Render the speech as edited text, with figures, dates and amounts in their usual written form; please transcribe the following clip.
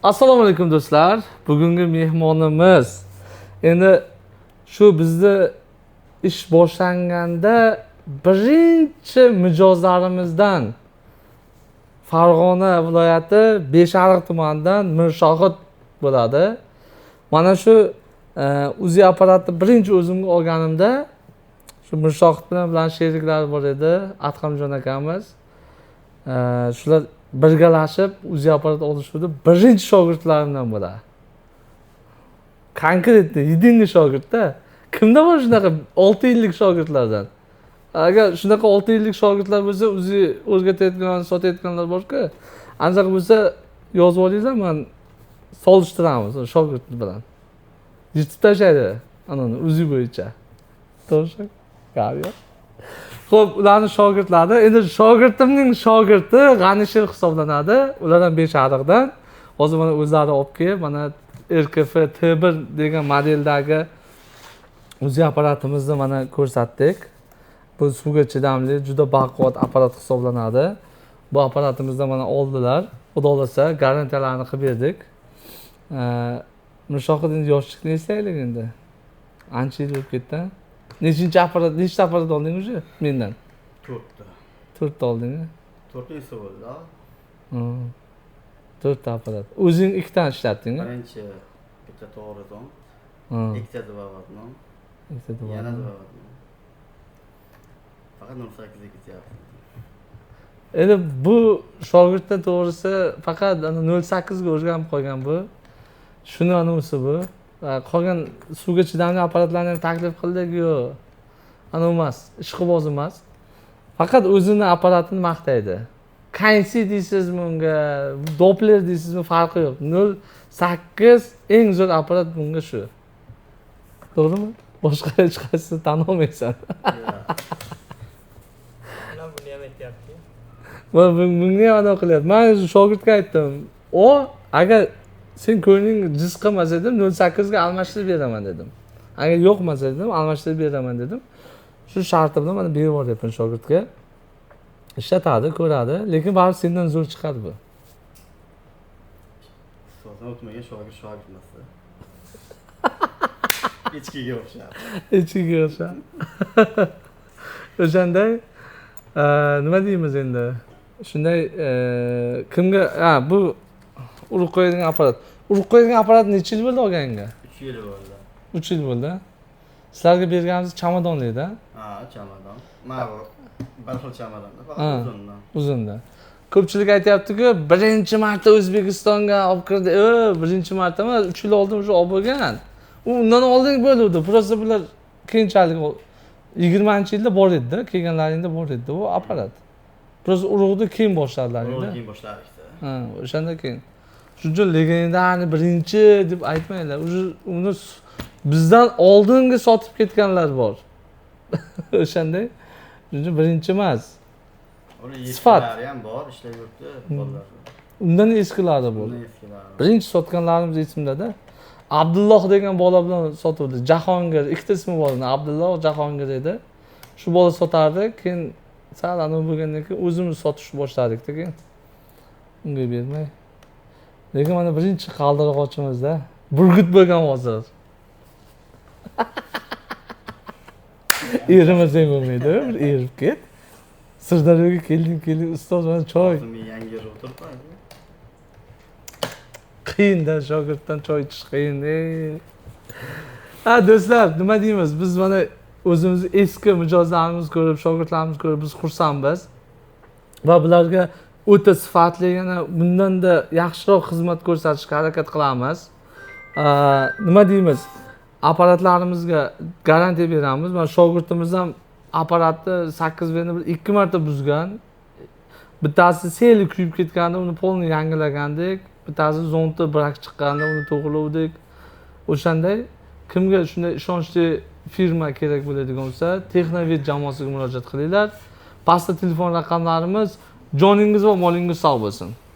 Assalomu alaykum, do'stlar. Bugungi mehmonimiz endi shu bizni ish boshlanganda birinchi mijozlarimizdan, Farg'ona viloyati Beshariq tumanidan Mirshohid bo'ladi. Mana shu УЗИ apparatni birinchi o'zimga olganimda shu Mirshohid bilan sheriklari bor edi, Adhamjon akamiz. Shular birgalashib УЗИ apparat olishuvdi. Birinchi shogirdlarimdan bo'ladi. Конкретный, единый shogirdda. Kimda bor shunaqa 6 yillik shogirdlardan? Agar shunaqa 6 yillik shogirdlar bo'lsa, УЗИ o'rgatayotgan, sotayotganlar borku, anaqa bo'lsa, yozib olinglar, man solishtiramiz shogird bilan. Yirtib tashlaydi anani УЗИ bo'yicha. To'g'ri, gap yo'q. Xo'p, ularni shogirdlari, endi shogirdimning shogirdi G'anisher hisoblanadi. Ular ham Beshariqdan. Hozir mana o'zlari olib kelib, mana RKF T1 degan modeldagi УЗИ apparatimizni mana ko'rsatdik. Bu suvga chidamli, juda baquvvat apparat hisoblanadi. Bu apparatimizni mana oldilar. Xudo xohlasa, garantiyalarni qilib berdik. Mirshohid, endi yoshlikni eslaylik endi. Ancha yil bo'lib ketdi. Nechinchi apparat, nechta apparat olding уже mendan? To'rtta. To'rtta olding? To'rtinchisi bo'ldi. To'rtta apparat. O'zing ikkitani ishlatding? Birinchi bitta to'g'ri zond, ikkita два в одном, Ikkita два. yana два в одном. Faqat 0,8 ga ketyapti. Endi bu shogirdda, to'g'risi, faqat ana 0,8 ga o'rganib qolgan bu. Shuni anavisi bu. Va qolgan suvga chidamli apparatlarni ham taklif qildik, yo'q. Anavi emas, ishqiboz emas. Faqat o'zini apparatini maqtaydi. Kaysi deysizmi unga, Doppler deysizmi, farqi yo'q. 0,8 eng zo'r apparat bunga shu. To'g'rimi? Boshqa hech qaysisini tan olmaysan. Ular buni ham aytyapti. Man bunga ham anaqa qilyapti. Man shogirdga aytdim, o agar sen ko'ngling jiz qilmasa dedim, 0,8 ga almashtirib beraman dedim. Agar yo'qmasa dedim, almashtirib beraman dedim. Shu sharti bilan mana berib yuboryapman shogirdga. Ishlatadi, ko'radi, lekin baribir sendan zo'r chiqadi bu. Ustozdan o'tmagan shogird shogird emasda. Echkiga o'xshab. Echkiga o'xshab. O'shanday nima deymiz endi? Shunday kimga, ha, bu urug' qo'yadigan apparat. Urug' qo'yadigan apparat necha yil bo'ldi olganingga? 3 yil bo'ldi. 3 yil bo'ldi. Sizlarga berganimiz chamadonlikda. Ha, chamadon. Mana bu bir xil chamadonda, faqat uzundan. Uzunda. Ko'pchilik aytyapti-ku, birinchi marta O'zbekistonga olib kirdi. Birinchi marta emas, 3 yil oldin уже olib bo'lgan. U undan oldin bo'luvdi. Просто bular keyinchalik 20-yilda bor edi, kelganlaringda bor edi u apparat. Просто urug'ni keyin boshladilar. Urug'ni keyin boshladik-da. Ha, o'shanda keyin. Shuning uchun легендарный birinchi deb aytmanglar. Уже uni bizdan oldingi sotib ketganlar bor. O'shanday. Shuning uchun birinchi emas. Uni Sifat. eskilari ham bor, ishlab yuribdi bolalar. Undan eskilari bor. Undan eskilari. Birinchi sotganlarimiz esimda-da. Abdulloh degan bola bilan sotuvdi. Jahongir, ikkita ismi bor edi. Abdulloh, Jahongir edi. Shu bola sotardi, keyin sal anavi bo'lgandan keyin o'zimiz sotishni boshladik-da keyin. Unga bermay. Lekin mana birinchi qaldirg'ochimizda burgut bo'lgan hozir. Erimasang bo'lmaydi, bir erib ket. Sirdaryoga kelding, kelding, ustoz mana choy. Hozir men yangi yerda o'tiribman. Qiyinda shogirddan choy ichish qiyin. Ey. Ha, do'stlar, nima deymiz? Biz mana o'zimizni eski mijozlarimiz ko'rib, shogirdlarimiz ko'rib biz xursandmiz. Va bularga o'ta sifatli, yana bundanda yaxshiroq xizmat ko'rsatishga harakat qilamiz. Nima deymiz? Apparatlarimizga garantiya beramiz. Mana shogirdimiz ham apparatni 8 berni bir 2 marta buzgan. Bittasi seli kuyib ketganda uni polni yangilagandik. Bittasi zonti brak chiqqanda uni to'g'rilovdik. O'shanday kimga shunday ishonchli firma kerak bo'ladigan bo'lsa, Texnovet jamoasiga murojaat qilinglar. Pastda telefon raqamlarimiz. Joningiz va molingiz sog' bo'lsin.